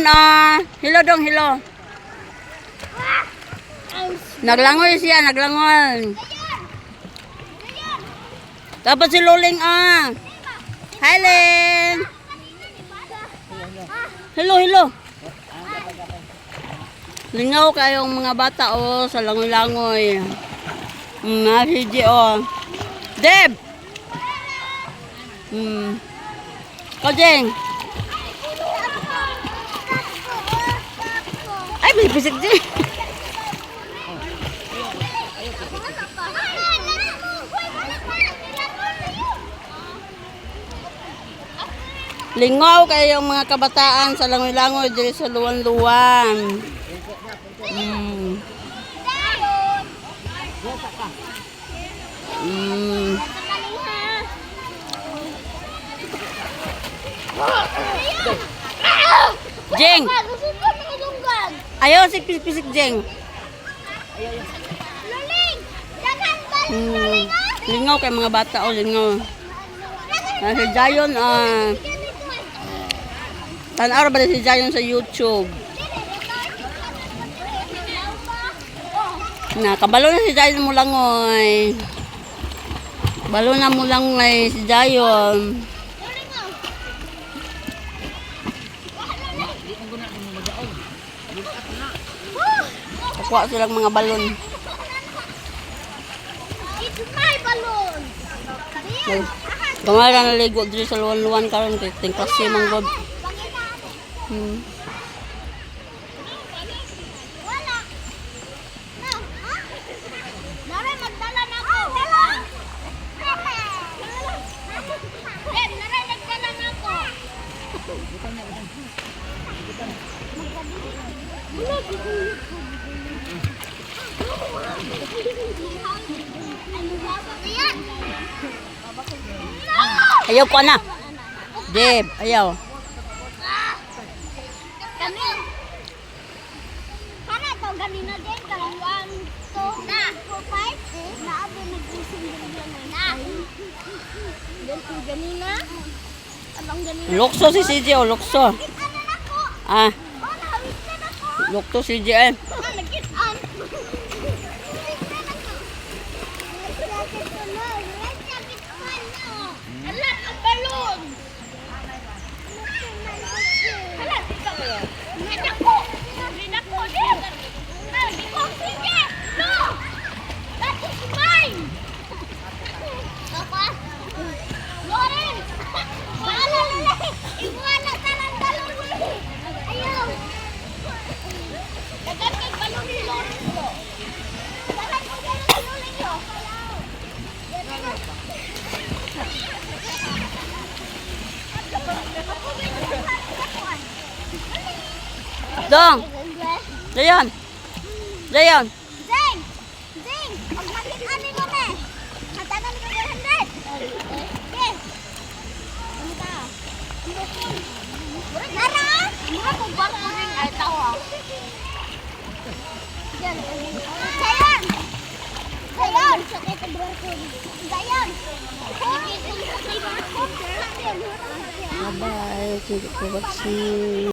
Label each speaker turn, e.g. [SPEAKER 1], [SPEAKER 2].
[SPEAKER 1] ah. Hello dong, hello. Naglangoy siya, naglangoy. Tapos si Luling ah. Hi, Ling. Hello, hello. Lingaw kayong mga bata oh sa langoy-langoy. Si G oh. Deb. Kojeng. Ay, may pisik din. Lingaw kayong mga kabataan sa langoy-langoy diri sa luwan-luwan. Jeng! Ayaw si pisik Jeng. Lingaw kay mga bata oh, lingaw. Ah, si Jayon ah. Tanaw ra ba si Jayon sa YouTube? Na kabalo na si Jayon mulangoy. Balo na mulangoy si Jayon. Kuha silang mga balon.
[SPEAKER 2] It's my balloon.
[SPEAKER 1] Gamay ra naligo diri sa luwan-luwan karon kay tingkasi man god.
[SPEAKER 2] Wala. No. Ha? Nara, magdala na ako. Deb, nara, nagdala na ako.
[SPEAKER 1] Ayaw ko na. Deb, ayaw.
[SPEAKER 2] Kami. Kana to ganina din kanang 1 2 3 4 5. Naabo nag-ising din na. Then kung ganina. Anong ganina?
[SPEAKER 1] Lukso si CJ oh, lukso.
[SPEAKER 2] Ano na ko?
[SPEAKER 1] Ah,
[SPEAKER 2] Oh, nahawit na ako.
[SPEAKER 1] lukso si CJ eh.
[SPEAKER 2] Ah, nag-itan. Ala, ang balon! Hala, Nako! Nako, Deb! Nako, sige! No! That is mine! Papa? Lauren! Wala na Ibuha na talang balon! Ayaw! Dagan kay balon ni Lauren ko. Dagan ko balon ni Lauren ko.
[SPEAKER 1] Dong, Jayon. Jayon.
[SPEAKER 2] Zeng! Zeng! Pag makita mo na eh. Hatagan ko 100. Okay. Ano ka? Nara! Mura ko barko rin ay tawa. Sayon! Sayon! Sayon!
[SPEAKER 1] Bye-bye. Thank you for watching.